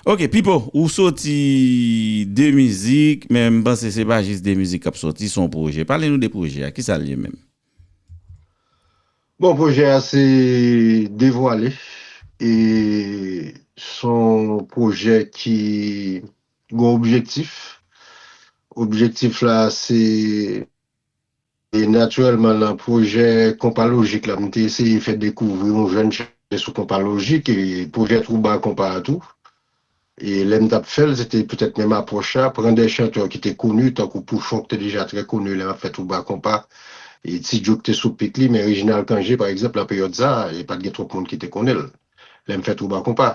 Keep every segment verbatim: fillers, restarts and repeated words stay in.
Ok, Pipo, ou soti de mizik, men m panse se pa jis de mizik k ap soti, se yon pwojè. Pale nou de pwojè a, kisa l ye menm? Bon, pwojè a se Devwale. E se yon pwojè ki gen yon objektif. Objektif la se, e natirèlman, nan pwojè Konpa Lojik la, m te eseye fè dekouvri yon jèn chante sou Konpa Lojik, e pwojè Twouba Konpa a tou. E lè m t ap fè l, se te petèt menm apwòch la, pran de chantè ki te koni, tankou Pouchon, ki te deja trè koni lè m ap fè Twouba Konpa. E Ti Djo ki te sou pik li, men Reginald Cangé, pa egzanp, nan peryòd sa a, e pa t gen twòp moun ki te konnen l. Lè m fè Twouba Konpa.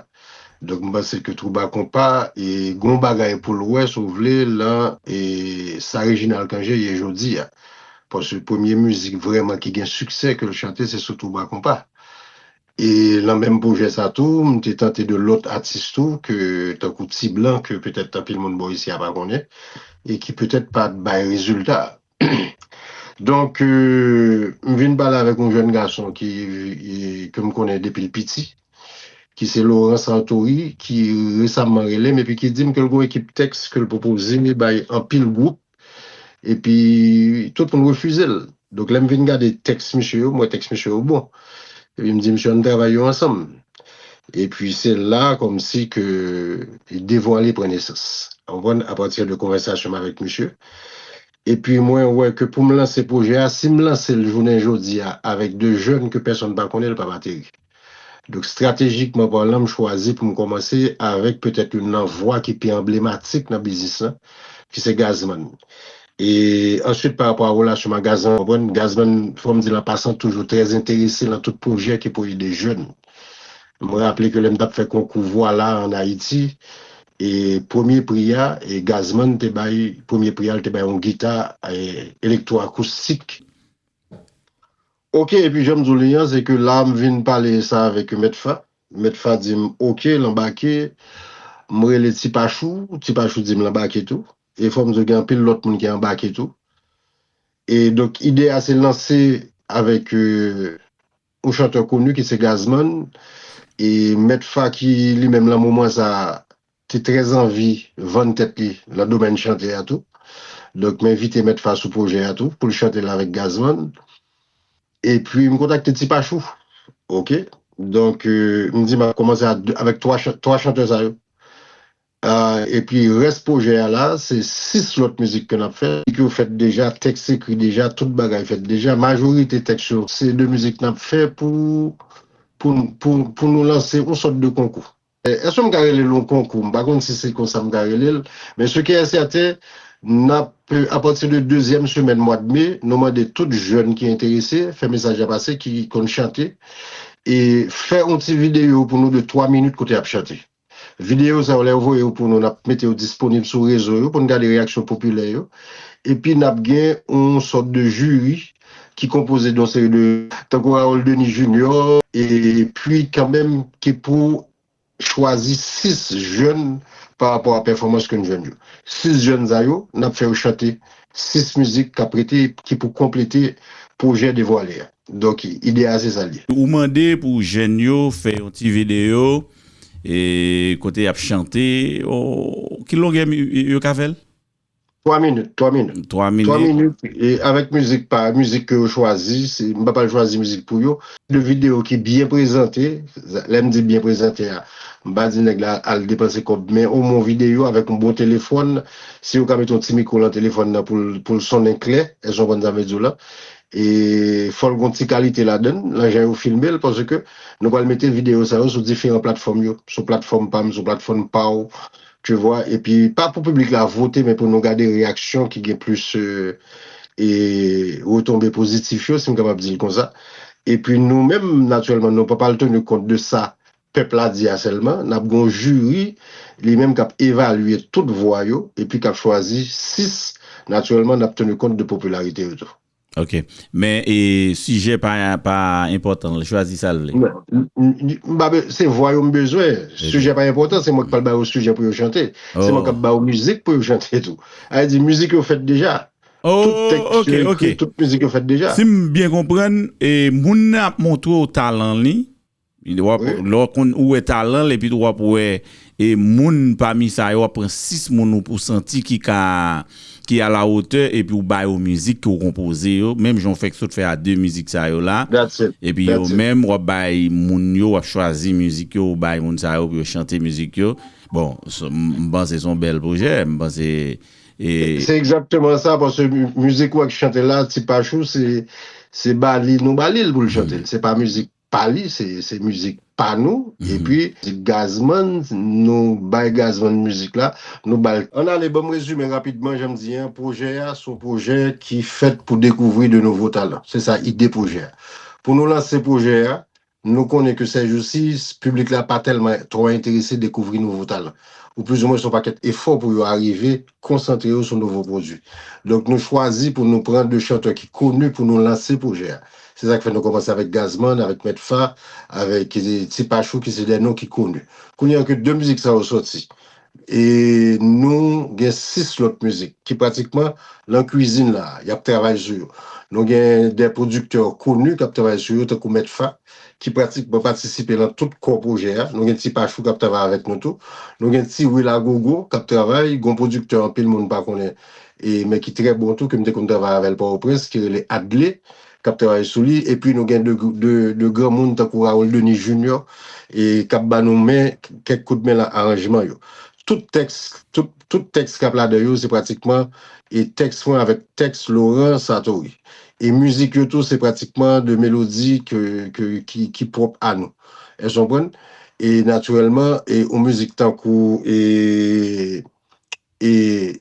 Donk, m panse ke Twouba Konpa, e gen yon bagay pou l wè, si w vle, lan e sa Reginald Cangé ye jodi a. Paske premye mizik vrèman ki gen siksè ke l chante, se sou Twouba Konpa. E nan menm pwojè sa tou, m te tante de lòt atis tou, ke tankou Ti Blan, ke petèt anpil moun bò isi a pa konnen, e ki petèt pa t bay rezilta. Donk, euh, m vin pale avèk yon jèn gason ki, e, ke m konnen depi l piti, ki se Laurent Sartori, ki resaman rele m epi ki di m ke l gen yon ekip tèks ke l pwopoze bay anpil gwoup, epi tout moun refize l. Donk, lè m vin gade tèks misye yo, m wè tèks misye yo bon. Epi m di misye, ann travay yo ansanm. Epi se la, kòmsi ke Devwale pran nesans. Ou konprann? Apati de konvèsasyon m avèk misye. Epi mwen wè ke pou m lanse pwojè a, si m lanse l jounen jodi a avèk de jèn ke pèsonn pa konnen, l p ap ateri. Donk, estratejikman palan, m chwazi pou m kòmanse avèk petèt youn nan vwa ki pi anblematik nan biznis lan, ki se Gazman. E answit, pa rapò a relasyon m ak Gazman, w konprann, Gazman, fò m di l an pasan, toujou trè enterese nan tout pwojè ki pou ede jèn. M raple ke lè m t ap fè konkou vwa la ann Ayiti, e premye pri a, e Gazman te bay, premye pri a, l te bay yon gita, e, elektwoakoustik. Ok, epi jan m di w li an, se ke la m vin pale sa avèk Mèt Fa. Mèt Fa di m, ok, l anbake. M rele Ti Pachou, Ti Pachou di m l anbake tou. E fò m di w gen anpil lòt moun ki anbake tou. E donk, ide a se lanse avèk, euh, yon chantè koni ki se Gazman. E Mèt Fa ki li menm lan moman sa a te trè anvi vann tèt li lan domèn chante a tou. Donk, m envite Mèt Fa sou pwojè a tou, pou l chante l avèk Gazman. Epi, m kontakte Ti Pachou. Ok? Donk, euh, m di m ap kòmanse a de- avèk twa chan- twa chantè sa yo. Ah, epi, rès pwojè a la, se sis lòt mizik ke n ap fè. Mizik yo fèt deja, tèks ekri deja, tout bagay fèt deja. Majorite tèks yo, se de mizik n ap fè pou, pou, pou, pou nou lanse yon sòt de konkou. Eh, èske m ka rele l yon konkou? M pa konn si se konsa m ka rele l. Men ce qui est certain, n ap, apati de dezyèm semèn mwa de me, nou mande tout jèn ki enterese, fè mesaj la pase, ki konn chante, e fè yon ti videyo pou nou de twa minit kote y ap chante. Videyo sa yo, lè yo voye yo pou nou, n ap mete yo disponib sou rezo yo pou n gade reyaksyon popilè yo. Epi n ap gen yon sòt de jiri ki konpoze de yon seri de, tankou Harold Denis Junior, epi kanmenm ki pou chwazi sis jèn pa rapò a pèfòmans ke n jwenn yo. Sis jèn sa yo, n ap fè yo chante sis mizik k ap rete, ki pou konplete pwojè Devwale a. Donk, ide a se sa l ye. Ou mande pou jèn yo fè yon ti videyo, e kote y ap chante, o, ki longè mi- yo ka fè l? Twa minit, twa minit. Twa Twa minit. Minit, e avèk mizik pa, mizik ke yo chwazi, se, m pa pral chwazi mizik pou yo. De videyo ki byen prezante, lè m di byen prezante a, m pa di nèg la al depanse kòb, men omwen yon videyo avèk yon bon telefòn, si yo ka mete yon ti mikwo lan telefòn nan pou l, pou l sonnen klè, èske w konprann sa m vle di w la? E fò l gon ti kalite ladan l, lan jan yo filme l, paske nou pral mete videyo sa yo sou diferan platfòm yo, sou platfòm pa m, sou platfòm pa w, tu vois, epi pa pou piblik la vote, men pou nou gade reyaksyon ki gen plis, euh, e retonbe pozitif yo, si m kapab di l konsa. Epi nou menm, natirèlman, nou pa pral teni kont de sa pèp la di a sèlman, n ap gen yon jiri, li menm k ap evalye tout vwa yo, epi k ap chwazi sis, natirèlman, n ap teni kont de popilarite yo tou. Ok. Men, e, sijè pa, pa enpòtan, l chwazi sa l vle. Non, m, m, m pa be- se vwa yo m bezwen. Ok. Sijè pa enpòtan, se mwen k pral ba yo sijè pou yo chante. Se mwen k ap ba yo mizik pou yo chante tou. Sa vle di, mizik yo fèt deja. Tout Oh, tèks ok, yo ekri, ok. Tout mizik yo fèt deja. Si m byen konprann, e, moun nan ap montre w talan li, w ap, Wi. Lè w konn, ou wè talan l, epi w ap wè, e moun pami sa yo, w ap pran sis moun ou, ou santi ki ka, ki a la wotè, epi w ba yo mizik ke w konpoze yo, menm jan w fèk sot fè a de mizik sa yo la. That's it. Epi yo That's it. Menm, w ap bay moun yo, w ap chwazi mizik yo, w bay moun sa yo pou yo chante mizik yo. Bon, s- m m panse se yon bèl pwojè, m panse. E, Se egzakteman sa, paske mi- mizik ou ak chante la, Ti Pachou, se se ba li, nou ba li l pou l chante l. Se pa mizik pa li, se se mizik pa nou. Epi, mizik Gazman, nou bay Gazman mizik la, nou ba l. Ann ale, ban m rezime rapidman, jan m di an, pwojè a, se yon pwojè ki fèt pou dekouvri de nouvo talan. Se sa, ide pwojè a. Pou nou lanse pwojè a, nou konnen ke sèjousi, piblik la pa tèlman twò enterese dekouvri nouvo talan. Ou plizoumwen se yon pakèt efò pou yo arive konsantre yo sou nouvo pwodui. Donk, nou chwazi pou nou pran de chantè ki koni pou nou lanse pwojè a. Se sa k fè nou kòmanse avèk Gazman, avèk Mèt Fa, avèk eh, Ti Pachou, ki se de non ki koni. Kounye a ke de mizik sa yo sòti, e nou gen sis lòt mizik ki pratikman lan kwizin la, y ap travay sou yo. Nou gen de pwodiktè koni k ap travay sou yo, tankou Mèt Fa, ki pratikman patisipe lan tout kò pwojè a. Nou gen Ti Pachou k ap travay avèk nou tou. Nou gen Ti Wil Agogo k ap travay, gon pwodiktè anpil moun pa konnen, e, men ki trè bon tou, ke m te konn travay avè l Pòtoprens, ki rele Adlé, k ap travay sou li. Epi nou gen de, de, de granmoun tankou Raoul Denis Junior, e k ap ba nou men, kèk kout men lan aranjman yo. Tout tèks, tout, tout tèks k ap ladan yo, se pratikman e tèks mwen avèk tèks Laurent Sartori. E mizik yo tou, se pratikman de melodi ke, ke, ki, ki pwòp a nou. Èske w konprann? E natirèlman, e yon mizik tankou e, e,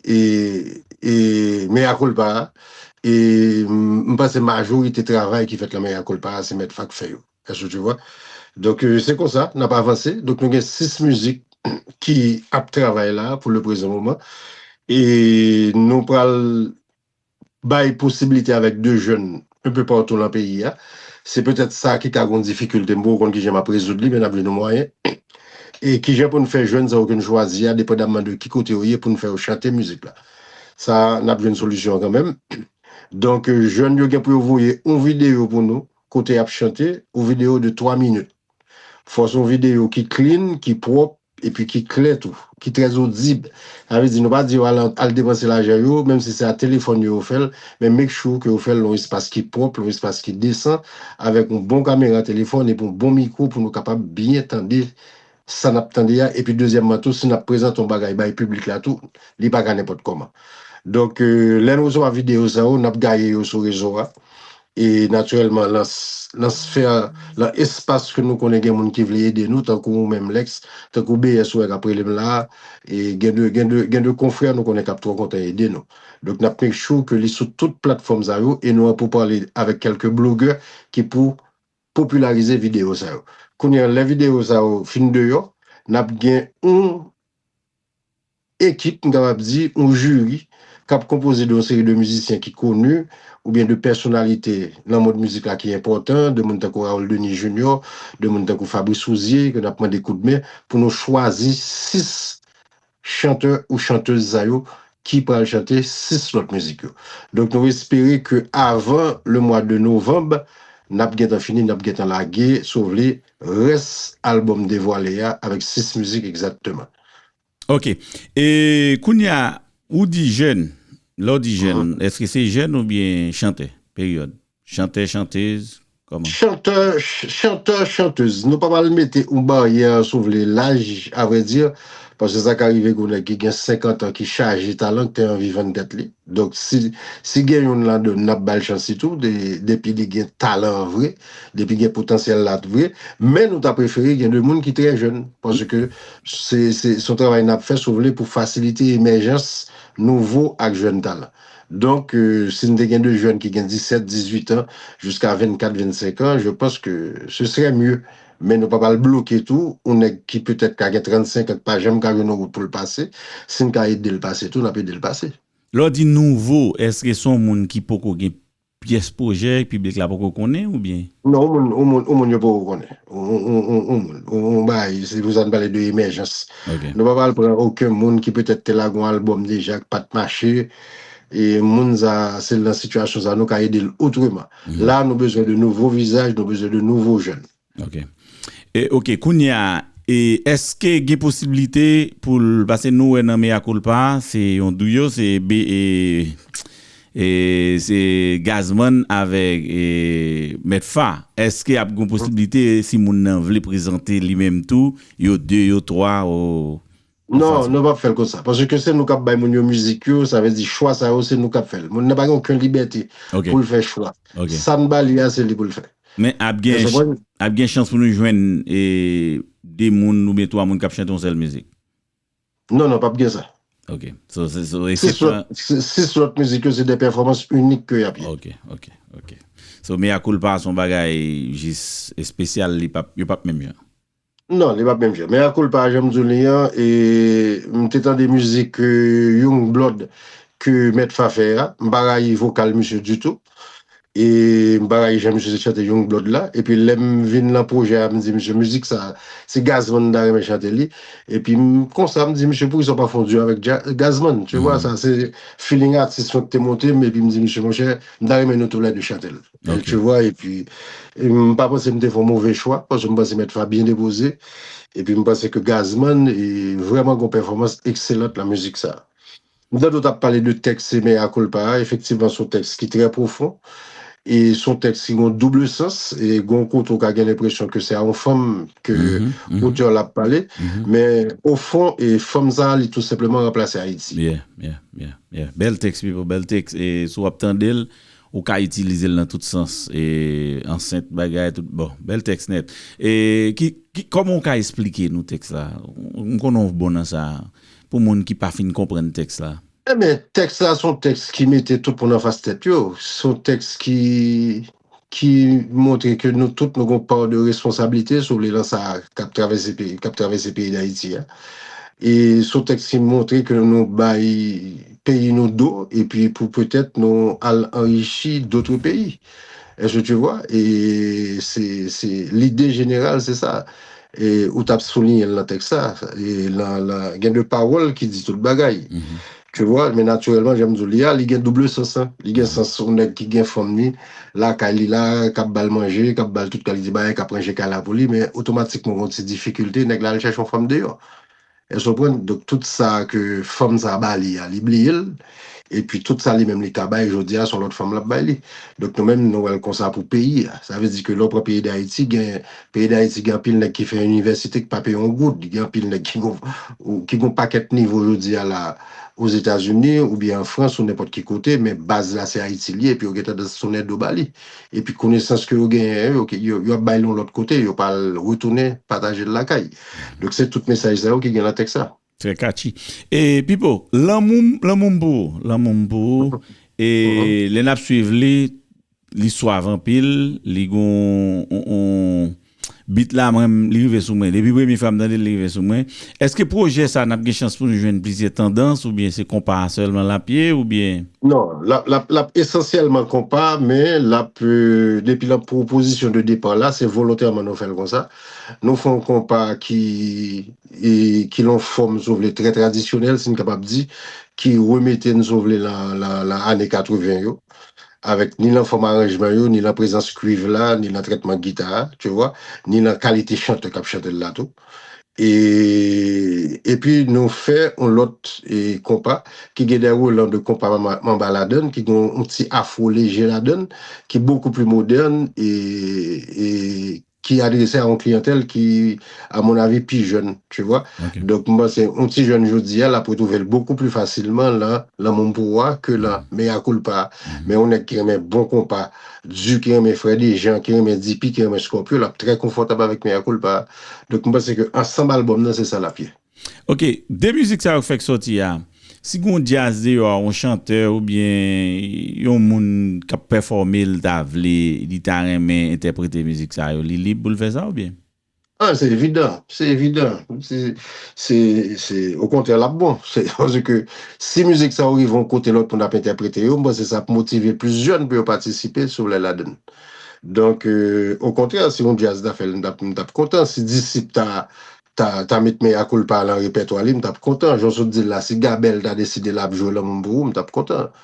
e, e Mea Culpa, e m m panse majorite travay ki fèt lan Mea Culpa, se Mèt Fa k fè yo. Èske w konprann? Donk, e, se konsa, n ap avanse. Donk, nou gen sis mizik ki ap travay la pou le prezan moman. E nou pral bay posiblite avèk de jèn enpe patou lan peyi a. Se petèt sa ki ka gon difikilte, m poko konn kijan m ap rezoud li, men n ap jwenn yon mwayen. E kijan pou n fè jèn sa yo ke n chwazi a, depandamman de ki kote yo ye, pou n fè yo chante mizik la. Sa, n ap jwenn solisyon an kanmenm. Donk, e, jèn yo gen pou yo voye yon videyo pou nou, kote y ap chante, yon videyo de twa minit. Fò se yon videyo ki clean, ki pwòp, epi ki klè tou, ki trè odib. Sa vle di, nou pa di yo al, al depanse lajan yo, menm si se a telefòn yo yo fè l, men make sure ke yo fè l lan yon espas ki pwòp, lan yon espas ki desan, avèk yon bon kamera telefòn epi yon bon mikwo pou nou kapab byen tande sa n ap tande a. Epi dezyèmman tou, si n ap prezante yon bagay bay piblik la tou, li pa ka nenpòt kòman. Donk, e, lè n resevwa videyo sa yo, n ap gaye yo sou rezo a. E natirèlman, lan s- lan sfè, lan espas ke nou konnen gen moun ki vle ede nou, tankou ou menm Lex, tankou B S ou wè k ap rele m la, e gen de, gen de, gen de konfrè nou konnen k ap twò kontan ede nou. Donk, n ap make sure ke li sou tout platfòm sa yo, e nou an pou pale avèk kèlke blogè ki pou popilarize videyo sa yo. Kounye a, lè videyo sa yo fin deyò, n ap gen yon ekip, m kapab di, yon jiri, k ap konpoze de yon seri de mizisyen ki koni, oubyen de pèsonalite nan mond mizik la ki enpòtan, de moun tankou Raoul Denis Junior, de moun tankou Fabrice Rouzier, ke n ap mande koudmen pou nou chwazi sis chantè ou chantez sa yo ki pral chante sis lòt mizik yo. Donk, nou espere ke avan le mwa de novanm, n ap gentan fini, n ap gentan lage, si w vle, rès albòm devwale a avèk sis mizik egzakteman. Ok. E kounye a, ou di jèn. Lè w di jèn, èske se jèn oubyen chantè? Peryòd. Chantè, chantez, kòman? Chantè, ch- chantè, chantez. Nou pa pral mete yon baryè, si w vle, laj, avrèdi, paske sa ka rive gen yon nèg ki gen senkant an, ki chaje talan, ki te anvi vann tèt li. Donk, si, si gen youn ladan n, n ap ba l chans li tou, de- depi li gen talan an vre, depi gen potansyèl la vre. Men nou ta prefere gen de moun ki trè jèn, paske se, se, se yon travay n ap fè, si w vle, pou fasilite emèjans nouvo ak jèn talan. Donk, e, si n te gen de jèn ki gen disèt, dizuit an, jiska vennkat, vennsenk an, je pense que ce serait mieux. Men nou pa pral bloke tou, yon nèg ki petèt ka gen trannsenk an, ki pa janm ka jwenn yon wout pou l pase, si n ka ede l pase tou, n ap ede l pase. Lè w di nouvo, èske se yon moun ki poko gen pyès pwojè, piblik la poko konnen oubyen? Non, yon moun, yon moun, yon moun yo poko konnen. Yon, yon, yon, yon moun, yon, yon bagay, se pou sa n pale de emèjans. Ok. Nou pa pral pran okenn moun ki petèt te lage yon albòm deja, ki pa t mache, e moun sa, se nan sitiyasyon sa, nou ka ede l otreman. La, nou bezwen de nouvo vizaj, nou bezwen de nouvo jèn. Ok. E, ok, kounye a, E èske gen posiblite pou l, paske nou wè nan Mea Culpa, se yon duo, se B, e, e, se Gazman avèk, e, Mèt Fa. Èske ap gen posiblite si moun nan vle prezante li menm tou, yo de, yo twa, o, Non, nou p ap fè l konsa. Paske se nou k ap bay moun yo mizik yo, sa vle di chwa sa yo, se nou k ap fè l. Moun nan pa gen okenn libète pou l fè chwa. Sa n ba li a, se li pou l fè. Men ap gen ap gen chans pou nou jwenn e, de moun oubyen twa moun k ap chante yon sèl mizik. Non, non, p ap gen sa. Ok. So, so, so, sis, lòt, sis lòt mizik yo, se de pèfòmans inik ke y ap ye. Ok, ok, ok. So, Mea Culpa se yon bagay jis espesyal, li p ap, yo p ap menm jan. Non, li p ap menm jan. Mea Culpa, jan m di w li an, e, m te tande mizik e, Young Blood ke Mèt Fa fè a. M pa rayi vokal misye ditou. E m pa rayi jan misye te chante Young Blood la. Epi lè m vin nan pwojè a, m di misye, mizik sa, se Gazman m ta renmen chante li. Epi m konsa, m di misye, poukisa w pa fè yon duo avèk Gazman? Tu vois, sa se feeling atis mwen ki te monte m, epi m di misye, monchè, m ta renmen nou toulède chante l. Tu vois, epi m pa panse m te fè yon move chwa, paske m panse Mèt Fa byen depoze. Epi m panse ke Gazman e vrèman gen yon pèfòmans ekselant nan mizik sa. M tande w t ap pale de tèks Mea Culpa a, efektivman se yon tèks ki trè pwofon. E se yon tèks ki gen yon doub sans, e gen yon kote w ka gen lenpresyon ke se a yon fanm ke otè la ap pale, men ofon, e fanm sa a, li tou senpleman ranplase Ayiti. Yeah, yeah, yeah, yeah. Bèl tèks, Pipo, bèl tèks. E si w ap tande l, ou ka itilize l nan tout sans. E ansent, bagay, tout. Bon, bèl tèks nèt. E ki, ki, kòman w ka esplike nou tèks la? M konnen w bon nan sa. Pou moun ki pa fin konprann tèks la. Ebyen, tèks la se yon tèks ki mete tout moun anfas tèt yo. Se yon tèks ki, ki montre ke nou tout nou gen yon pa de responsablite, si w vle, nan sa k ap travèse peyi, k ap travèse peyi Dayiti a. E se yon tèks ki montre ke nou bay peyi nou do, epi pou petèt nou al anrichi dotre peyi. Est-ce que tu vois? E se, se, lide jeneral, se sa. E ou t ap souliyen l nan tèks sa. E lan, lan, gen de pawòl ki di tout bagay. Tu vois, men natirèlman, jan m di w li a, li gen doub sans, hein. Li gen sans yon nèg ki gen fanm li, lakay li la, k ap ba l manje, k ap ba l tout kalite bagay, k ap ranje kay la pou li, men otomatikman, yon ti difikilte, nèg la al chèche yon fanm deyò. Èske w konprann? Donk, tout sa ke fanm sa ba li a, li bliye l. Epi, tout sa li menm li ka bay, jodi a, se yon lòt fanm l ap bay li. Donk, nou menm, nou wè l konsa pou peyi a. Sa vle di ke lè w pran peyi Dayiti, gen, peyi Dayiti gen anpil nèg ki fè inivèsite ki pa peye yon goud. Gen anpil nèg ki gon, ki gon pakèt nivo jodi a la, Ozetazini, oubyen an Frans, ou nenpòt ki kote, men baz la se Ayiti li ye, epi yo gen tandans tounen do ba li. Epi konesans ke yo genyen yo, yo, yo ap bay l yon lòt kote, yo pa al retounen pataje l lakay. Donk se tout mesaj sa yo ki gen nan tèks sa. Trè catchy. E Pipo, lanmou m, lanmou m pou ou, lanmou m pou ou. E lè n ap swiv li, li swav anpil, li gon on, on, bit la mwen, li rive sou mwen. Depi premye fwa m tande l, li rive sou mwen. Èske pwojè sa, n ap gen chans pou nou jwenn plizyè tandans oubyen se konpa a sèlman l ap ye oubyen? Non, l ap, l ap, l ap esansyèlman konpa, men l ap, e, depi nan pwopozisyon de depa la, se volontèman nou fè l konsa. Nou fè yon konpa ki, e, ki lan fòm, si w vle, trè tradisyonèl, si n kapab di, ki remete n, si w vle, lan, lan, lan ane katreven yo, avèk ni lan fòm aranjman yo, ni lan prezans kwiv la, ni lan trètman gita a, tu vois, ni lan kalite chantè k ap chante l la tou. E, epi nou fè yon lòt, e, konpa ki gen de relan de konpa manba, manba ladann, ki gen yon ti afro leje ladann, ki bokou pli modèn e, e ki adrese a yon kliyantèl ki, à mon avis, pi jèn, tu vois. Donk, m panse yon ti jèn jodi a, l ap retwouve l bokou pli fasilman lan Lanmou m pou ou a ke lan Mea Culpa a. Men yon nèg ki renmen bon konpa, di, ki renmen Frè Dejan, ki renmen Dipi, ki renmen Scorpio, l ap trè konfòtab avèk Mea Culpa a. Donk, m panse ke ansanm albòm nan, se sa l ap ye. Ok, de mizik sa yo k fèk sòti a, si gen yon djaz deyò a, yon chantè oubyen yon moun k ap pèfòme, l ta vle, li ta renmen entèprete mizik sa yo, li lib pou l fè sa oubyen? Ah, se evidan, se evidan. Se, se, se, okontrè, l ap bon. Se, paske si mizik sa yo rive yon kote lòt moun ap entèprete yo, m panse sa ap motive plis jèn pou yo patisipe, si w vle, ladann. Donk, euh, okontrè, si yon djaz ta fè l, m t ap, m t ap kontan. Si Disip ta, ta, ta met Mea Culpa lan repètwa li, m t ap kontan. Jan w sot di l la, si Gabèl ta deside l ap jwe Lanmou m pou ou, m t ap kontan.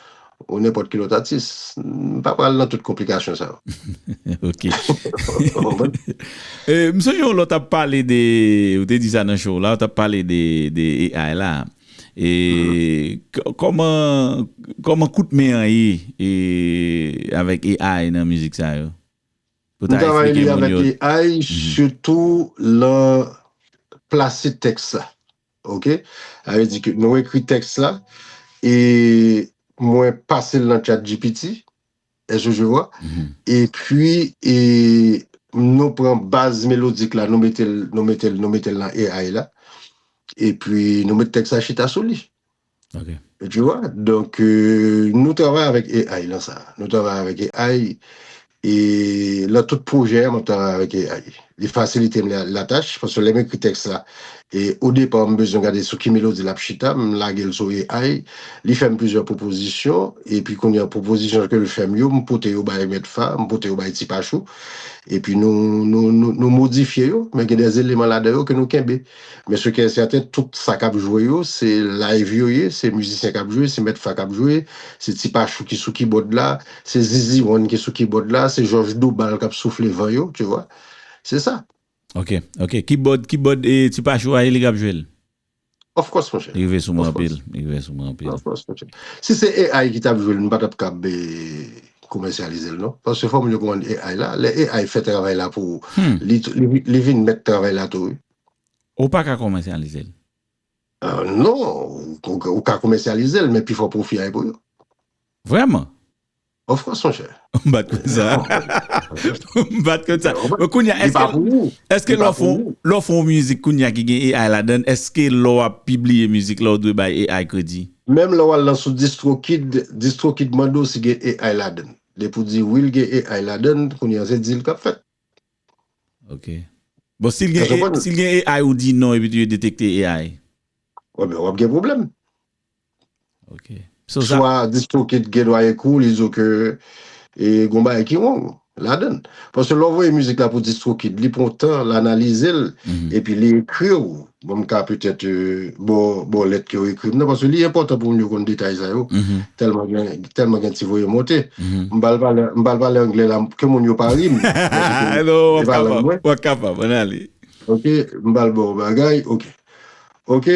ou nenpòt ki lòt atis. M pa pral nan tout konplikasyon sa yo. Ok. M sonje yon lè w t ap pale de, ou te di sa nan show la, w t ap pale de, de A I la. E kòman, kòman kout men an ye avèk A I nan mizik sa yo? M travay li avèk A I, sitou lan plase tèks la. Ok? Sa vle di ke nou ekri tèks la e mwen pase l nan ChatGPT. Est-ce que je vois? Epi e, nou pran baz melodik la, nou mete l, nou mete l, nou mete l nan A I la. Epi nou met tèks la chita sou li. Ok. Tu vois? Donk, euh, nou travay avèk A I lan sa. Nou travay avèk A I e lan tout pwojè a, mwen travay avèk A I. Li fasilite m latach, paske lè m ekri tèks la, e o depa, m bezwen gade sou ki melodi l ap chita, m lage l sou A I, li fè m plizyè pwopozisyon, epi kounye a pwopozisyon ke l fè m yo, m pote yo bay Mèt Fa, m pote yo bay Ti Pachou, epi nou, nou, nou, nou modifye yo, men gen de eleman ladan yo ke nou kenbe. Men ce qui est certain, tout sa k ap jwe yo, se live yo ye, se mizisyen k ap jwe, se Mèt Fa k ap jwe, se Ti Pachou ki sou kibòd la, se Zizi One ki sou kibòd la, se Jòj Dobal k ap soufle van yo, tu vois. Se sa. Ok, ok. Kibòd, kibòd e Ti Pachou a, e li k ap jwe l? Of course, monchè. Li rive sou mwen anpil. Li rive sou mwen anpil. Of course, monchè. Si se A I ki t ap jwe l, m pa t ap kab komèsyalize l, non. Paske fò moun yo konprann A I la. Lè A I fè travay la pou ou, li, li, li vin mèt travay la tou, wi. Ou pa ka komèsyalize l? Ah, non, ou, ou, ou ka komèsyalize l, men pifò pwofi a e pou yo. Vrèman? Of course, monchè. M pa t konn sa. M pa t konn sa. Men kounye a, èske, èske lè w fè yon mizik kounye a ki gen A I ladan l, èske lè w ap pibliye mizik la, ou dwe bay A I kredi? Menm lè w al nan sou DistroKid, DistroKid mande w si gen A I ladan l. Depi w di wi, l gen A I ladan l, kounye a se deal k ap fèt. Ok. Bon, si l gen, si l gen A I, ou di non, epi tou yo detekte A I. Ebyen, w ap gen pwoblèm. Ok. Swa DistroKid gen dwa ekri w, li di w ke e, gon bagay ki wrong ladan l. Paske lè w voye mizik la pou DistroKid, li pran tan, l analize l, epi li ekri w. Bon, m ka petèt, euh, ba w, ba w lèt ke yo ekri m nan, paske li enpòtan pou moun yo konn detay sa yo. Tèlman gen, tèlman gen ti voye monte. M pral pale, m pral pale anglè la, ke moun yo pa ri m. Non, w ap kapab, w ap kapab, ann ale. Ok, m pral ba w bagay, ok. Ok,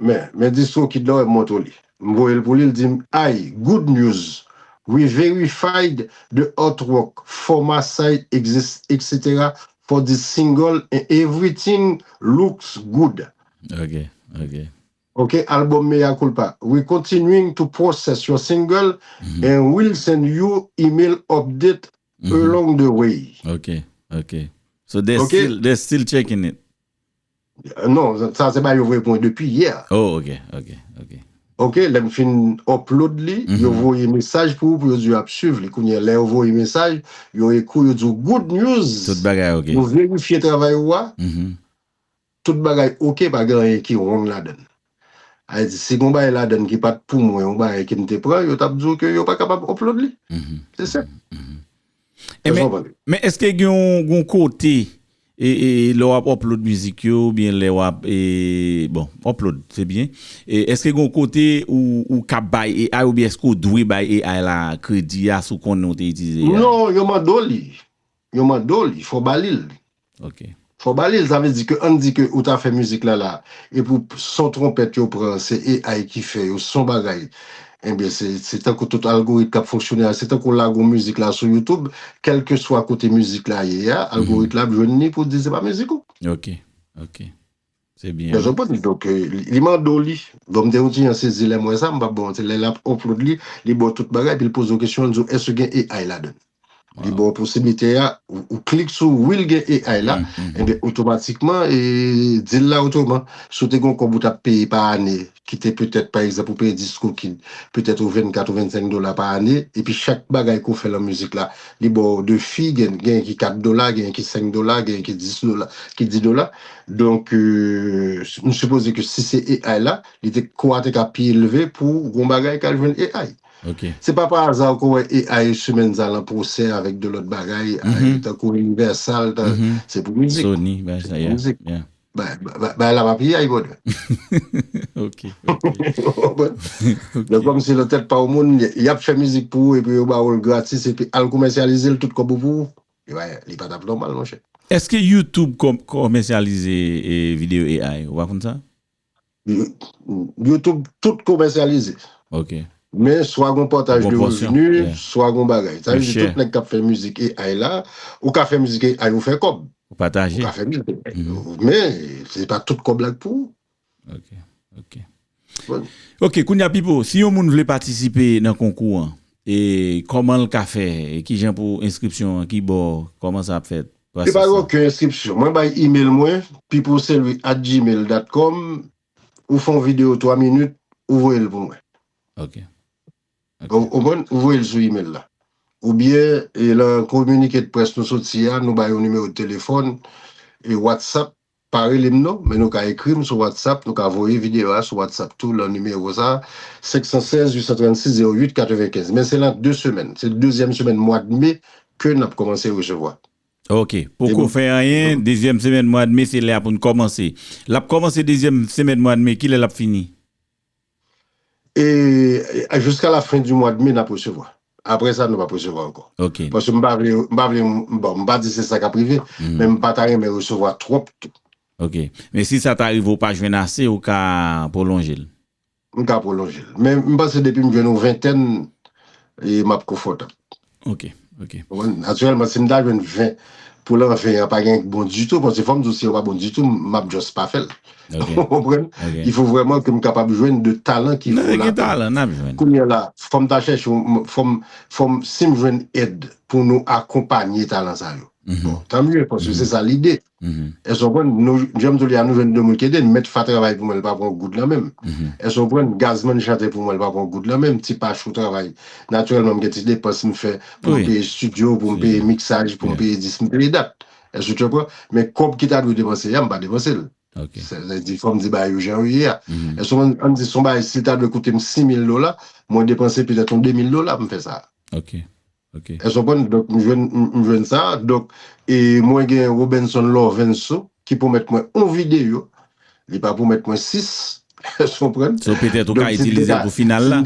men, men DistroKid la, w ap montre w li. M voye l pou li, l di m, "Hi, good news. We verified the artwork, format site exists, et cetera for this single and everything looks good." Ok, ok. Ok, album Mea Culpa. We continuing to process your single and will send you email update along the way. Ok, ok. So they're still, they're still checking it. Non, sa se bagay yo voye pou mwen depi yè. Oh, ok, ok, ok. Ok, lè m fin upload li, yo voye mesaj pou ou, pou yo di yo ap swiv li. Kounye a, lè yo voye mesaj, yo ekri w, yo di w good news. Tout bagay ok. Yo verifye travay ou a. Tout bagay ok, pa gen anyen ki wrong ladan l. Sa vle di, si gen yon bagay ladan l ki pa t pou mwen, yon bagay ke m te pran, yo t ap di w ke yo pa kapab upload li. Se senp. Men èske gen yon, yon kote e, e, lè w ap upload mizik yo, oubyen lè w ap, e, bon, upload, se byen. E, èske gen yon kote ou, ou ka bay A I, oubyen èske w dwe bay A I la kredi a si w konnen w te itilize A I? Non, yo mande w li. Yo mande w li, fò w ba li l. Ok. Fò w ba li l, sa vle di ke, ann di ke ou ta fè mizik la la, epi w, son twonpèt yo pran, se A I ki fè yo, son bagay. Ebyen, se, se tankou tout algorit k ap fonksyone a, se tankou w lage yon mizik la sou YouTube, kèlkeswa kote mizik la ye a, algorit la ap jwenn li pou di se pa mizik ou. Ok, ok. Se byen. Donk, li, li mande w li. Bon, m te yon ti jan sezi lè m wè sa, m p ap ba w manti. Lè l ap upload li, li ba w tout bagay, epi l poze w kesyon, l di w, èske gen A I ladan l? Li ba w posiblite a, ou, ou klik sou wi l gen A I la, ebyen, otomatikman, e, deal la otreman. Si w te gen yon kòb ou t ap peye pa ane, ki te petèt, pa egzanp, ou peye DistroKid, petèt ou vennkat ou vennsenk dola pa ane, epi chak bagay ke w fè lan mizik la, li ba w defi, gen, gen ki kat dola, gen ki senk dola, gen ki dis dola, ki dis dola. Donk, euh, m sipoze ke si se A I la, li te, kou a te ka pi elve pou gon bagay k al jwenn A I. Ok. Se pa pa aza ke w wè A I semèn sa lan pwosè avèk de lòt bagay, tankou Universal, se pou mizik. Sony, bagay sa, yeah, yeah. Bay, bay, bay la pa piyay, brother. Ok, ok. Donk, kòmsi nan tèt pa w moun, y ap fè mizik pou ou, epi yo ba w l gratis, epi al komèsyalize l tout kòb ou pou ou. Li pa t ap nòmal, monchè. Èske YouTube kòmèsyalize videyo A I? Ou pa konn sa? YouTube, tout komèsyalize. Ok. Men swa gon pataj de revni, swa gon bagay. Sa vle di tout nèg k ap fè mizik A I la, ou ka fè mizik A I, ou fè kòb. Ou pataje. Ou ka fè mizik. Men se pa tout kòb la k pou ou. Ok, ok. Ok, kounye a Pipo, si yon moun vle patisipe nan konkou an, e kòman l ka fè? E kijan pou enskripsyon an? Kibò? Kòman sa ap fèt? Li pa gen okenn enskripsyon. Mwen bay email mwen, piposelwi at gmail dot com, ou fè yon videyo twa minit, ou voye l pou mwen. Ok. Ou konprann? Ou voye l sou email la. Oubyen, e, nan kominike de près nou soti a, nou bay yon nimewo de telefòn, e WhatsApp, pa rele m non, men nou ka ekri m sou WhatsApp, nou ka voye videyo a sou WhatsApp tou, nan nimewo sa, senk san sèz, uit san trannsis, zewo uit katrevenkenz. Men se nan de semèn, se dezyèm semèn mwa de me ke n ap kòmanse resevwa. Ok, poko fè anyen, dezyèm semèn mwa de me se lè a pou n kòmanse. L ap kòmanse dezyèm semèn mwa de me, kilè l ap fini? E jiska la fen di mwa de me n ap resevwa. Apre sa, nou p ap resevwa ankò. Ok. Paske m pa vle, m pa vle, bon, m pa di se sa k ap rive, men m pa ta renmen resevwa twòp tou. Ok. Men si sa ta rive ou pa jwenn ase, ou ka pwolonje l? M ka pwolonje l. Men m panse depi m jwenn yon ventèn, e m ap konfòtab. Ok, ok. Natirèlman, si m ta jwenn ven pou lan ven an pa gen bon ditou, paske fò m di w si yo pa bon ditou, m ap just pa fè l. Ou konprann? Il faut vraiment ke m kapab jwenn de talan ki vo la peine. Kounye a la, fò m ta chèche, fò m, fò m, si m jwenn èd pou nou akonpanye talan sa yo. Bon, tan mye, paske se sa lide. Èske w konprann? Nou, jan m di w li a, nou jwenn de moun ki ede n. Mèt Fa travay pou mwen, li pa pran goud nan men m. Èske w konprann? Gazman chante pou mwen, li pa pran goud nan men m. Ti Pachou travay. Natirèlman, m gen ti depans m fè pou m peye estidyo, pou m peye miksaj, pou m peye dis, m peye dat. Èske w konprann? Men kòb ki ta dwe depanse a, m pa depanse l. Sa vle di, fò m di bagay yo jan yo ye a. Èske w konprann? Ann di, se yon bagay, si l ta dwe koute m sis mil dola, mwen depanse petèt yon de mil dola pou m fè sa. Ok. Ok. Èske w konprann? Donk, m jwenn, m jwenn sa. Donk, e mwen gen Robenson Lovenso ki pwomèt mwen yon videyo. Li pa pwomèt mwen sis. Èske w konprann? So, petèt ou ka itilize l pou final la.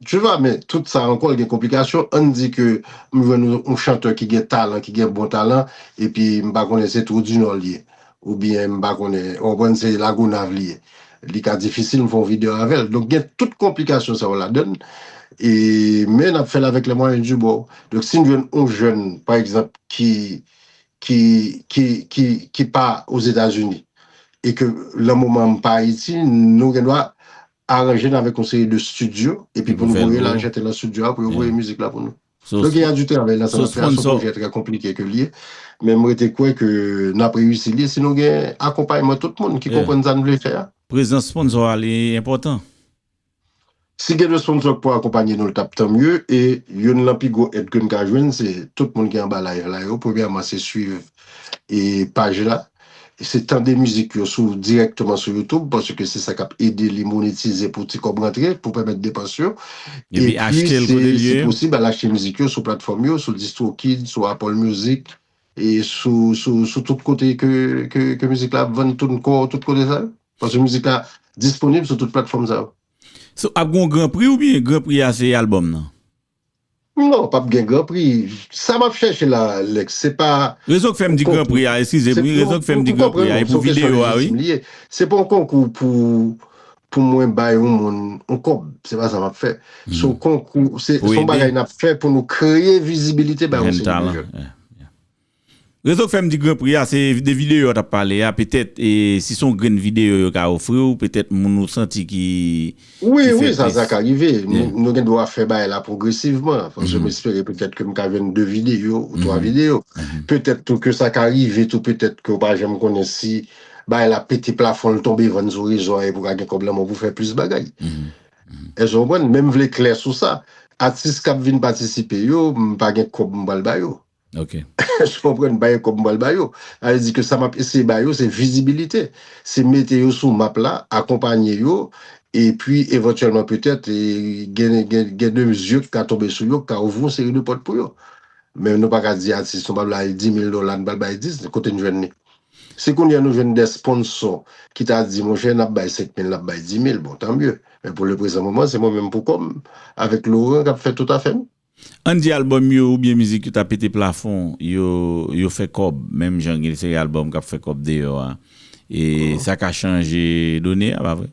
Tu vois, men tout sa ankò, l gen konplikasyon. Ann di ke m jwenn yon chantè ki gen talan, ki gen bon talan, epi m pa konnen se Twou di Nò l ye. Oubyen, m pa konnen, w konprann, se Lagonav li ye. Li ka difisil m fè yon videyo avè l. Donk, gen tout konplikasyon sa yo ladan l. E, men n ap fè l avèk les moyens du bord. Donk, si n jwenn yon jèn, pa egzanp, ki, ki, ki, ki, ki pa Ozetazini, e ke nan moman m pa Ayiti, nou gen dwa aranje n avèk yon seri de estidyo, epi pou nou voye lajan te nan estidyo a, pou yo voye mizik la pou nou. Donk, gen yon travay nan sa n ap fè a, se yon pwojè trè konplike ke l ye. Men m rete kwè ke n ap reyisi li si nou gen akonpayman tout moun ki konprann sa n vle fè a. Prezans sponsò a, li enpòtan. Si gen de sponsò k pou akonpanye nou, l t ap tan mye. E youn nan pi gwo èd ke n ka jwenn, se tout moun ki anba live la yo. Premyèman, se swiv e paj la. E se tande mizik yo sou, dirèkteman sou YouTube, paske se sa k ap ede li monetize pou ti kòb rantre, pou pèmèt depans yo. Epi achte l kote l ye. Si posib, al achte mizik yo sou platfòm yo, sou DistroKid, sou Apple Music, e sou, sou, sou tout kote ke, ke, ke mizik la ap vann, TuneCore, tout kote sa yo. Paske mizik la disponib sou tout platfòm sa yo. So, ap gen yon Gran Pri oubyen Gran Pri a se albòm nan? Non, p ap gen Gran Pri. Sa m ap chèche la, Lex, se pa... Rezon k fè m di Gran Pri a, eskize m, wi, rezon k fè m di Gran Pri a, e pou videyo a, wi. Se pa yon konkou pou, pou mwen bay yon moun yon kòb. Se pa sa m ap fè. Se yon konkou, se yon bagay n ap fè pou nou kreye vizibilite bay yon seri de jèn. Rezon k fè m di Gran Pri a, se de videyo w t ap pale a, petèt, e, si se yon grenn videyo yo ka ofri w, petèt moun ou santi ki... Wi, wi, sa, sa ka rive. Nou, nou gen dwa fè bagay la pwogresivman. Paske m espere petèt ke m ka jwenn de videyo ou twa videyo. Petèt tou ke sa ka rive tou, petèt ke w pa janm konnen si bagay la pete plafon, l tonbe vann sou rezo a, epi w ka gen kòb nan men w pou fè plis bagay. Èske w konprann? Men m vle klè sou sa. Atis k ap vin patisipe yo, m pa gen kòb m pral ba yo. Ok. Èske w konprann? Bay kòb m pral ba yo. Sa vle di ke sa m ap eseye ba yo, se vizibilite. Se mete yo sou map la, akonpanye yo, epi evantyèlman petèt, e, gen, gen, gen de zye k ka tonbe sou yo, k ka ouvri yon seri de pòt pou yo. Men nou pa ka di atis nou pral bay dis mil dola, nou pral bay dis, kote n jwenn li? Si kounye a nou jwenn de sponsò ki ta di, monchè, n ap bay senk mil, n ap bay di mil, bon, tan mye. Men pou le prezan moman, se mwen menm pou kò m, avèk Laurent, k ap fè tout afè m. Ann di albòm yo oubyen mizik yo ta pete plafon, yo, yo fè kòb, menm jan gen seri albòm k ap fè kòb deyò a. E sa ka chanje done a, pa vre?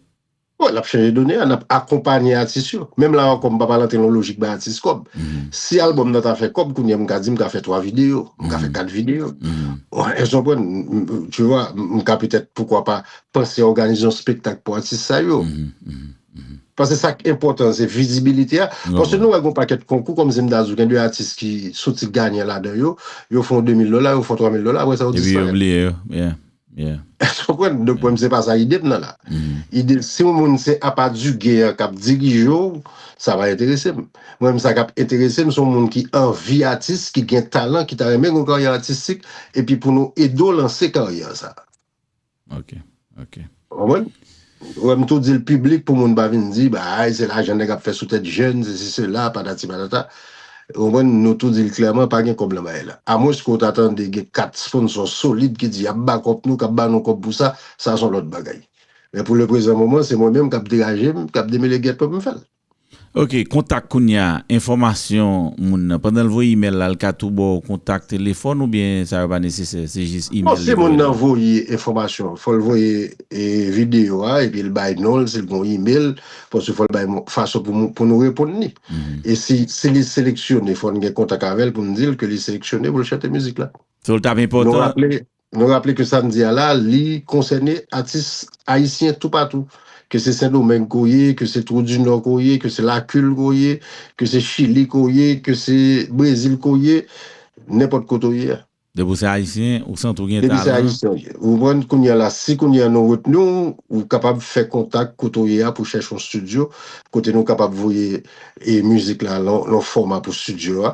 Bon, l ap chanje done a, n ap akonpanye atis yo. Menm la ankò, m pa pral antre nan lojik bay atis kòb. Si albòm nan ta fè kòb, kounye a m ka di m ka fè twa videyo, m ka fè kat videyo. Èske w konprann? Tu vois, m ka petèt, poukwa pa, panse òganize yon spektak pou atis sa yo. Paske sa k enpòtan, se vizibilite a. Paske nou wè gen yon pakèt konkou, kòm si m ta di w, gen de atis ki soti ganyan ladan yo, yo fè yon de mil dola, yo fè yon twa mil dola, apre sa yo disparèt. Epi yo bliye yo. Yeah. Èske w konprann? Donk, mwen, se pa sa ide m nan la. Ide, si yon moun se apa Duguay k ap dirije w, sa pa enterese m. Mwen, sa k ap enterese m, se yon moun ki anvi atis, ki gen talan, ki ta renmen gen yon karyè atistik, epi pou nou ede w lanse karyè sa. Ok, ok. Ou konprann? Ou wè, m tou di l piblik pou moun pa vin di, bay, se lajan nèg ap fè sou tèt jèn, se si, se la, patati patata. Ou konprann? Nou tou di l klèman, pa gen kòb nan bagay la. Amwenske w ta tande gen kat sponsò solid ki di y ap bakòp nou, k ap ba nou kòb pou sa, sa se yon lòt bagay. Men pou le prezan moman, se mwen menm k ap deraje m, k ap demele gèt pou m fè l. Ok, kontak kounye a, enfòmasyon moun nan. Pandan l voye imèl la, l ka tou ba w kontak telefòn oubyen sa yo pa nesesè, se jis imèl. Bon, si moun nan voye enfòmasyon, fò l voye e, videyo a, epi l bay non l, si l gen yon imèl, paske fò l bay fason pou, pou nou reponn li. E si, si li seleksyone, fò n gen kontak avè l pou n di l ke li seleksyone pou l chante mizik la. So, l t ap enpòtan. Nou raple, Nou raple ke sa n di a la, li konsène atis ayisyen toupatou. Ke se Sendomeng ke w ye, ke se Twou di Nò ke w ye, ke se Lakil ke w ye, ke se Chili ke w ye, ke se Brezil ke w ye, nenpòt kote w ye a. Depi w se ayisyen, ou santi w gen talan. Depi se ayisyen w ye. Ou konprann kounye a la, si kounye a nou retni w, ou kapab fè kontak kote w ye a pou chèche yon estidyo, kote nou kapab voye e mizik la lan yon fòma pou estidyo a.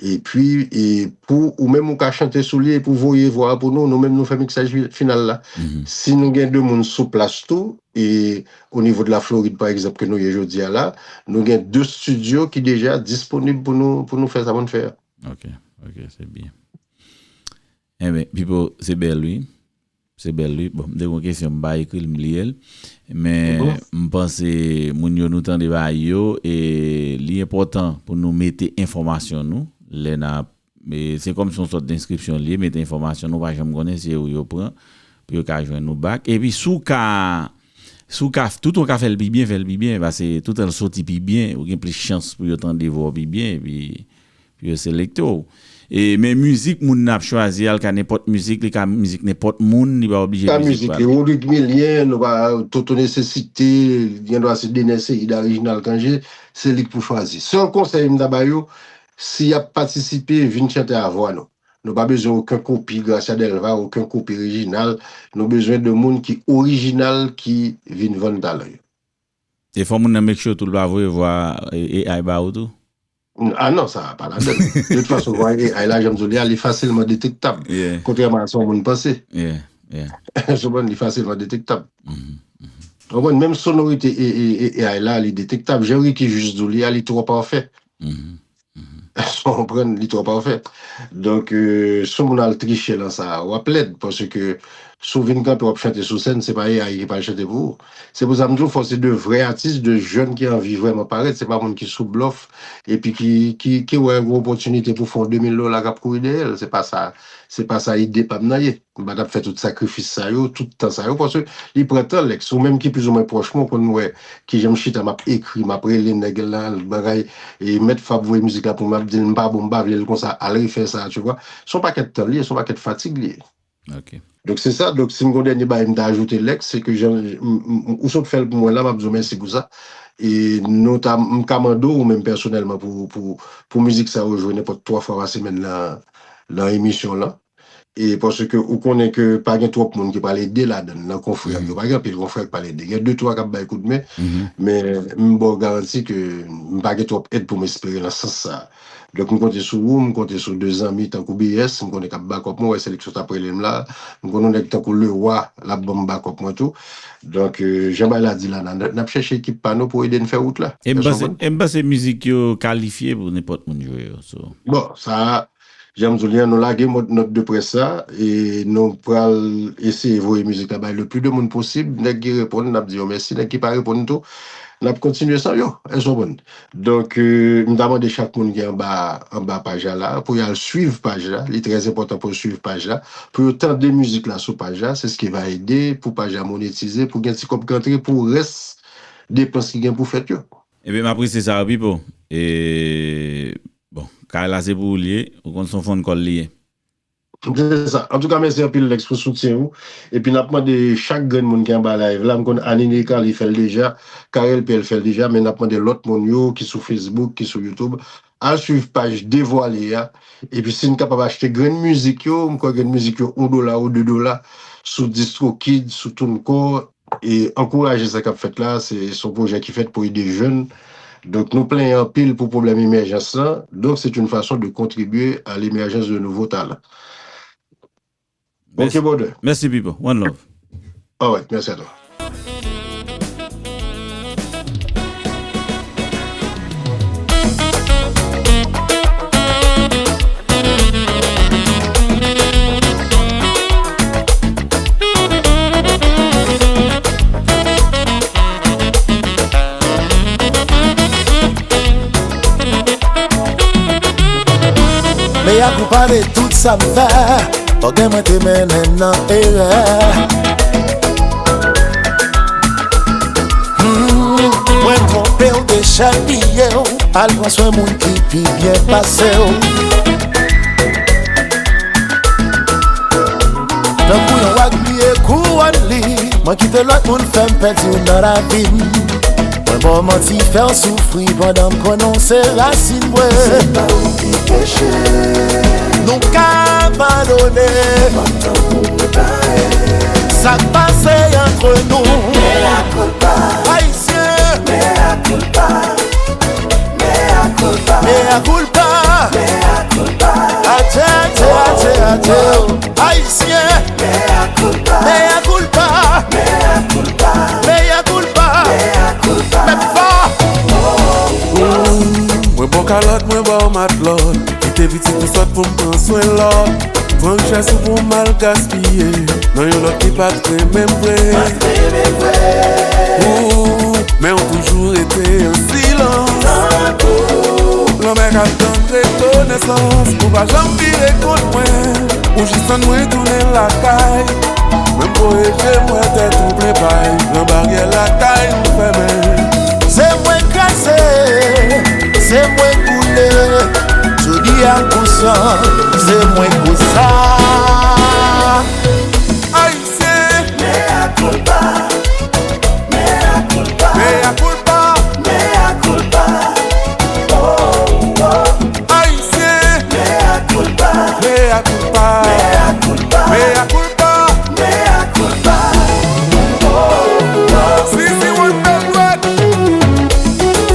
Epi, e pou ou menm ou ka chante sou li epi w voye vwa a pou nou, nou menm nou fè miksaj final la. Si nou gen de moun sou plas tou, e o nivo de la Florid pa egzanp ke nou ye jodi a la, nou gen de estidyo ki deja disponib pou nou pou nou fè sa pou n fè a. Ok, ok, se byen. Enben, Pipo, se bèl wi. Se bèl wi. Bon, m te gen yon kesyon, m pa ekri l, m bliye l. Men m panse moun yo nou tande bay yo, e li enpòtan pou nou mete enfòmasyon nou lè n ap, e se kòmsi yon sòt denskripsyon li ye, mete enfòmasyon nou, pa janm konnen se ou yo pran pou yo ka jwenn nou back. Epi si w ka, si w ka, tout ou ka fè l pi byen, fè l pi byen, paske toutan l soti pi byen, ou gen plis chans pou yo tande vwa w pi byen, epi pou yo selekte w. E, men mizik moun nan ap chwazi a, l ka nenpòt mizik, li ka mizik nenpòt moun, li pa oblije mizik pa li. Rodrigue Milien, nou pa, Toto Nesesite, gen dwa se Dener Ceide, Reginald Cangé, se li k pou chwazi. Sèl konsèy m ta ba yo, si y ap patisipe, vin chante a vwa nou. Nou pa bezwen okenn kopi Gracia Delva, okenn kopi Reginald, nou bezwen de moun ki orijinal ki vin vann talan yo. E fò moun nan make sure tou l pa voye vwa AI ba ou tou? Ah non, sa pa ladan. De tout fason, vwa AI la, jan m di w li a, li fasilman detektab. Kontrèman a sa yon moun panse. Ou konprann, li fasilman detektab. Ou konprann, menm sonorite AI la, li detektab. Jan Ricky jis di w li a, li twò pafè. Èske w konprann, li twò pafè. Donk, si yon moun al triche lan sa, w ap lèd, paske si w vin kanpe w ap chante sou sèn, se pa AI ki pral chante pou ou. Se pou sa m di w, fò se de vrè atis, de jèn ki anvi vrèman parèt, se pa moun ki sou blòf, epi ki, ki, ki wè yon opòtinite pou fè yon de mil dola k ap kouri dèyè l. Se pa sa, se pa sa ide pa m nan ye. M pa t ap fè tout sakrifis sa yo, tout tan sa yo, paske li pran tan, Lex. Ou menm ki plizoumwen pwòch mwen, ou konn wè kijan m chita, m ap ekri, m ap rele nèg la, bagay, e Mèt Fab voye mizik la pou mwen, m ap di l m pa bon, m pa vle l konsa, al refè sa, tu vois. Se yon pakèt tan li ye, se yon pakèt fatig li ye. Donk se sa, donk si m gen yon dènye bagay m ta ajoute, Lex, se ke jan, m, m, ou sot fè l pou mwen la, m ap di w mèsi pou sa. E nou ta, m ka mande w, ou menm pèsonèlman, pou, pou, pou mizik sa yo jwe nenpòt twa fwa pa semèn nan, nan emisyon lan. E paske ou konnen ke pa gen twòp moun ki pral ede ladan l, nan konfrè m yo. Pa gen anpil konfrè k pral ede. Gen de, twa k ap bay koudmen, men m ba w garanti ke m pa gen twòp èd pou m espere nan sans sa a. Donk, m konte sou ou, m konte sou de zanmi tankou B S, m konnen k ap bakòp mwen, wè seleksyon t ap rele m la. M konnen yon nèg tankou Lewa, l ap ban m bakòp mwen tou. Donk, jan bagay la di la, n ap chèche ekip pa nou pou ede n fè wout la. E m panse, e m panse mizik yo kalifye pou nenpòt moun jwe yo. So. Bon, sa, Jan m di w li an, nou lage mòd nòt de près sa, e nou pral eseye voye mizik la bay le plis de moun posib. Nèg ki reponn, n ap di yo mèsi. Nèg ki pa reponn tou, n ap kontinye san yo. Èske w konprann? Donk, euh, m ta mande chak moun ki anba, anba paj la la, pou y al swiv paj la. Li trè enpòtan pou yo swiv paj la, pou yo tande mizik la sou paj la. C'est ce qui va aider pou paj la monetize, pou gen ti kòb ki antre pou rès depans ki gen pou fèt yo. Ebyen, m apresye sa, Pipo. E, bon, kay la se pou ou li ye, ou konn se yon fon kòl li ye. Se sa. Antouka, mèsi anpil, Lex, pou soutyen ou. Epi n ap mande chak grenn moun ki anba live la, m konn Anine Carly fè l deja, Carel P L fè l deja, men n ap mande lòt moun yo ki sou Facebook, ki sou YouTube, al swiv paj Devwale a. Epi si n kapab achte grenn mizik yo, m kwè grenn mizik yo yon dola ou de dola sou DistroKid, sou TuneCore, e ankouraje sa k ap fèt la. Se, se yon pwojè ki fèt pou ede jèn. Donk, nou plenyen anpil pou pwoblèm emèjans lan. Donc, c'est une façon de contribuer à l'émergence de nouveaux talents. Ok, brother. Mèsi, Pipo. One love. All right, merci à toi. Mea culpa de tout sa m fè, ògèy mwen te mennen m nan erè. Hmm, mwen twonpe w, dechèpiye w, al pran swen moun ki pi byen pase w. Tankou yon wa k bliye kouwòn li, mwen kite lòt moun fè m pèdi w nan lavi m. Mwen ba w manti, fè w soufri pandan m konnen w se rasin mwen. Se pa ou ki peche. Nou ka padone. Sa k pase antre nou. Mea culpa. Ayisyen. Mea culpa. Mea culpa. Mea culpa. Mea culpa. Atè, atè, atè, atè. Ayisyen. Mea culpa. Mea culpa. Mea culpa. Mea culpa. Mea culpa. Mèt fò. Mwen ba w kalòt, mwen ba w matlòt. Kite pitit ou sòt pou m pran swen lòt. Pran richès ou pou m al gaspiye nan yon lòt ki pa t renmen m vre. Ou, men w toujou rete an silans. Lanmè k ap tann rekonesans, ou pa janm vire kont mwen. Ou jis tann mwen tounen lakay. Menm voye je m wè tèt ou plen pay. Gran baryè lakay ou fèmen. Se mwen kraze, se mwen boule. Jodi a konsyan, se mwen koz sa. Ayisyen. Mea culpa. Mea culpa. Mea culpa. Mea culpa. Oh, oh. Ayisyen. Mea culpa. Mea culpa. Mea culpa. Mea culpa. Mea culpa. Oh, oh. Sisi One Bèl Dwèt.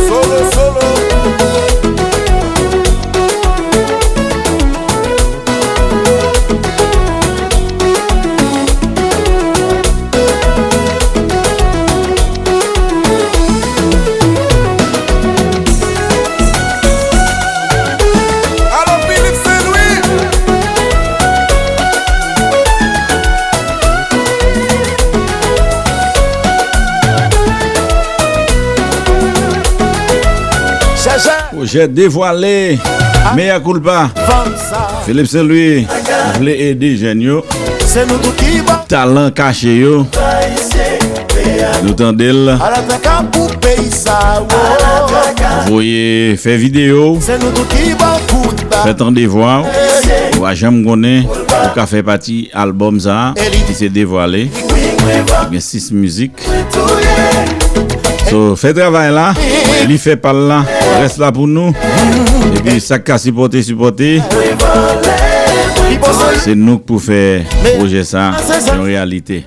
Solo, solo. Alo, Philippe Saint-Louis. Pwojè Devwale, Mea Culpa. Philippe Saint-Louis vle ede jèn yo, talan kache yo. Nou tande l. Voye fè videyo, fè tande vwa w. Ou pa janm konnen ou ka fè pati albòm sa a ki se Devwale. Gen sis mizik. So, fè travay la, li fè pa l la, rès la pou nou. Epi sa k ka sipòte, sipòte. Se nou k pou fè pwojè sa yon reyalite.